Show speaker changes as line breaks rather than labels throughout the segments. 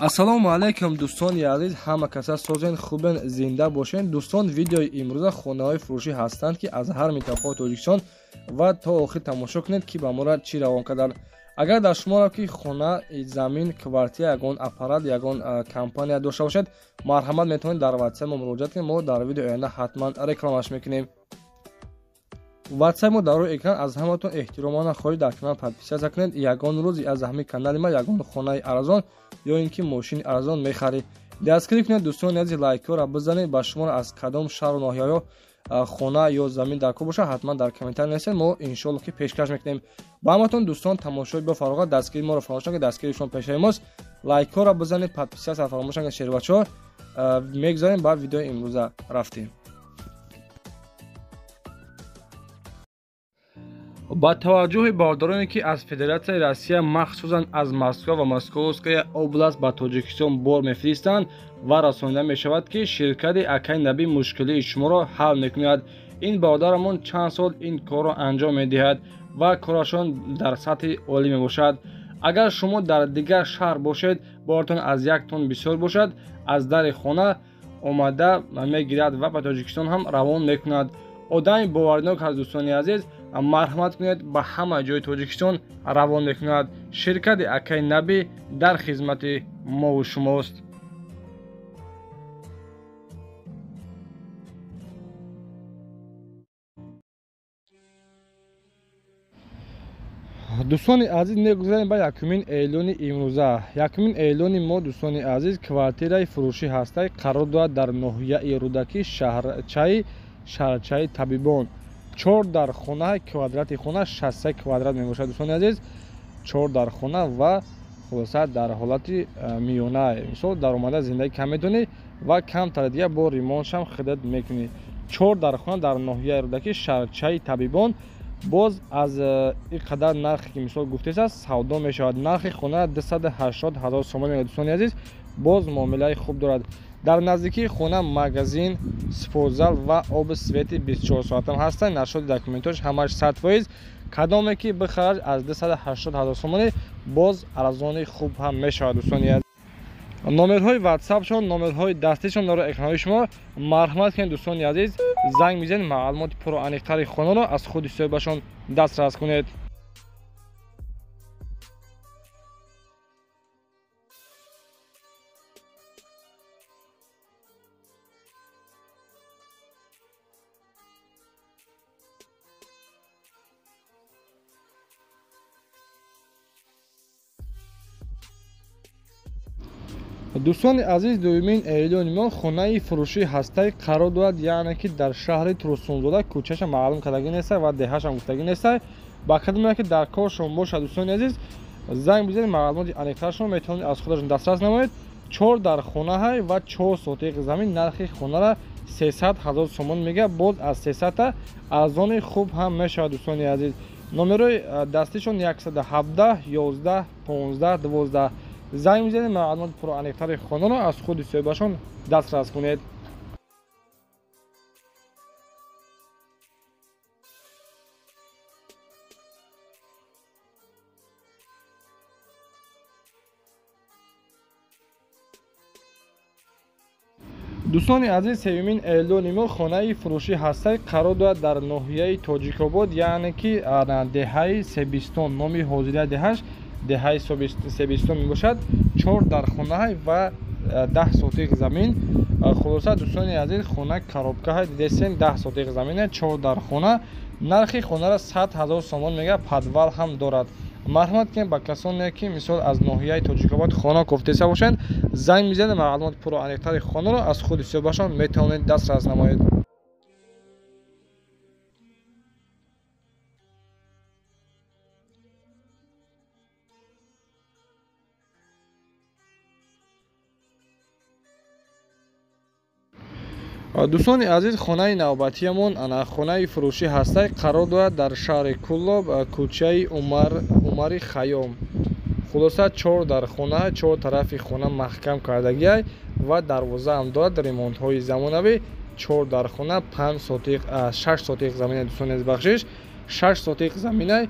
Ассалому алайкум дӯстони азиз, ҳама каса созен, хубен, зинда бошен. Дӯстон, видеои имрӯза хонаҳои фурӯшӣ ҳастанд, ки аз ҳар минтақаи Тоҷикистон ва то охир тамошо кунед, ки ба мора чӣ равон карданд. Агар дар шуморо ки хона, замин, квартира, ягон аппарат, ягон компания дошта бошед, марҳамат, метавонед дар WhatsApp мо муроҷиат кунед. Мо дар видеои оянда ҳатман рекламаш мекунем. WhatsApp мо дар рӯи экран. Аз ҳаматон эҳтиромона хоҳиш, дар канал подписаться кунед. Ягон рӯз аз ҳамин канали ма ягон хонаи арзон ё ин ки мошини арзон мехаред. Дастгирӣ кунед, дӯстони азиз, лайкҳоро бизанед. Ба шуморо аз кадом шаҳру ноҳияҳо хона ё замин дар кор бошад, ҳатман дар комментарий нависед, мо иншоалло ки пешкаш мекунем. Ба ҳаматон, дӯстон, тамошои бо фароғат, дастгирии моро фаромӯш накунед, дастгирии шумо пешаи мост. Лайкҳоро бизанед, подписаться фаромӯш накунед, шербачаҳо. Мегузарем ба видеои имрӯза, рафтем. Ба таваҷҷӯҳи бародароне, ки аз Федератсияи Россия, махсусан аз Москва ва Московская область ба Тоҷикистон бор мефиристанд ва расонида мешавад, ки ширкати Акаи Набӣ мушкилии шуморо ҳал мекунад. Ин бародарамон чанд сол ин корро анҷом медиҳад ва корашон дар сатҳи олӣ мебошад. Агар шумо дар дигар шаҳр бошед, боратон аз як тонн бисёр бошад, аз дари хона омада мегирад ва ба Тоҷикистон ҳам равон мекунад. Одами боваринок ҳаст, дӯстони азиз, марҳамат кунед, ба ҳама ҷои Тоҷикистон равон мекунад. Ширкати Акаи Набӣ дар хизмати мову шумост. Дӯстони азиз, мегузарем ба якумин эълони имрӯза. Якумин эълони мо, дӯстони азиз, квартираи фурӯшӣ ҳастай, қарор дорад дар ноҳияи Рӯдакӣ, шаҳрчаи Табибон. Чор дар хона, квадрати хона 63 квадрат мебошад, дӯстони азиз. Чор дар хона ва хулоса дар ҳолати миёна, мисол, даромада зиндагӣ кам метавонӣ ва камтар дига бо ремонтшам хидат мекунӣ. Чор дар хона дар ноҳияи Рӯдакӣ, шаҳрчаи Табибон. Боз аз ин қадар нархе ки мисол гуфтесаст, савдо мешавад. Нархи хона 280 ҳазор сомон мегӯяд, дӯстони азиз, боз муомилаи хуб дорад. Дар наздикии хона магазин, спортзал ва оби свети 24 соатам ҳастанд. Нашоди документош ҳамаш 100%. Кадоме ки бихарад, аз 280 ҳазор сомонӣ боз арзони хуб ҳам мешавад, дӯстони азиз. Номерҳои ватсапшон, номерҳои дастишон дар экранҳои шумо. Марҳамат кунед, дӯстони азиз, занг мезанед, маълумоти пурру аниқтари хонаро аз худи соҳибашон дастрас кунед. Дӯстони азиз, дуюмин эълони мо хонаи фурӯшӣ ҳастай, қарор дорад, яъне ки дар шаҳри Турсунзода, кӯчаша маълум кардагӣ неста ва деҳашам гуфтагӣ неста. Ба кадоме ки дар коршон бошад, дӯстони азиз, занг бизанед, маълумоти аниқтарашон метавонед аз худашон дастрас намоед. Чор дар хонаҳай ва 4 сотиқ замин. Нархи хонара 300 ҳазор сомон мегӯяд, боз аз 300-та арзони хуб ҳам мешавад, дӯстони азиз. Номерои дастишон 117 11 15 12. Занг мезанед, маълумоти пуррааниқтари хонаро аз худи соҳибашон дастрас кунед. Дӯстони азиз, сеюмин эълони мо хонаи фурӯшӣ ҳастай, қарор дорад дар ноҳияи Тоҷикобод, яъне ки деҳаи Себистон, номи ҳозирия деҳаш деҳаи Себистон мебошад. Чор дар хонаҳай ва 10 сотиқ замин. Хулоса, дӯстони азиз, хона коробкаҳай, дидесен, 10 сотиқ замина, чор дар хона. Нархи хонара 100 ҳазор сомон мегӯяд, подвал ҳам дорад. Марҳамат кунед, ба касоне ки мисол аз ноҳияи Тоҷикобод хона кофтеса бошанд, занг мезанед, маълумоти пурру аниқтари хонаро аз худи соҳибашон метавонед дастрас намоед. Дӯстони азиз, хонаи навбатиямон ана хонаи фурӯшӣ ҳастай, қарор дорад дар шаҳри Куллоб, кӯчаи Умари Хайём. Хулоса, чор дар хона, чор тарафи хона маҳкам кардагиай ва дарвозаам дорад, ремонтҳои замонавӣ. Чор дар хона, 5 сотиқ, 6 сотиқ замина, дӯстони азиз, бахшиш, 6 сотиқ заминай.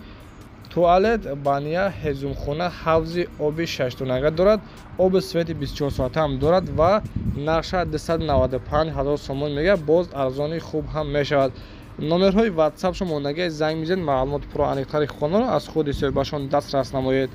Туалет, баня, ҳезумхона, ҳавзи оби шаштонага дорад, оби свети 24 соата ҳам дорад ва нарша 295 ҳазор сомон мега, боз арзони хуб ҳам мешавад. Номерҳои ватсапшо мондагӣ, занг мизанед, маълумоти пурра аниқтари хонаро аз худи соҳибашон дастрас намоед.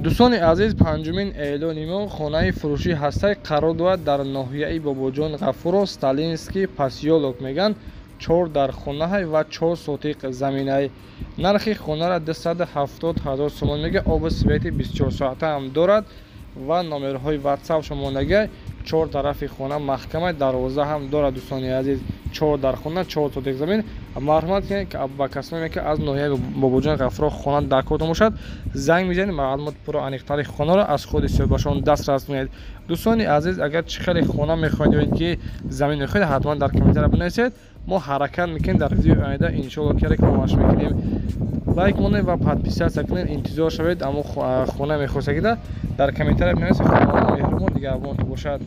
Дӯстони азиз, панҷумин эълони мо хонаи фурӯшӣ ҳастай, қарор дорад дар ноҳияи Бобоҷон Ғафуров, Сталинский посёлок мегӯянд. 4 дар хонаҳай ва 4 сотиқ заминай. Нархи хонара 270 ҳазор сомон мега, оби свети 24 соата ҳам дорад ва номерҳои ватсапшо мондагиай. 4 тарафи хона маҳкамай, дарвоза ҳам дорад. Дӯстони азиз, 4 дар хона, 4 сотиқ замин. Марҳамат кунед ба касоне ки аз ноҳияи Бобоҷон Ғафуров хона дар кортон бошад, занг мезанед, маълумоти пурра аниқтари хонаро аз худи соҳибашон дастрас кунед. Дӯстони азиз, агар чӣ хеле хона мехоҳед ё ин ки замин мехоҳед, ҳатман дар комментария бинависед. Мо ҳаракат мекунем, дар видеои оянда иншоалло ки рекламаш мекунем. Лайк монед ва подписаться кунед, интизор шавед. Аммо хона мехостагида дар комментария бинависед. Худованд меҳрубон, дигарбон бошад.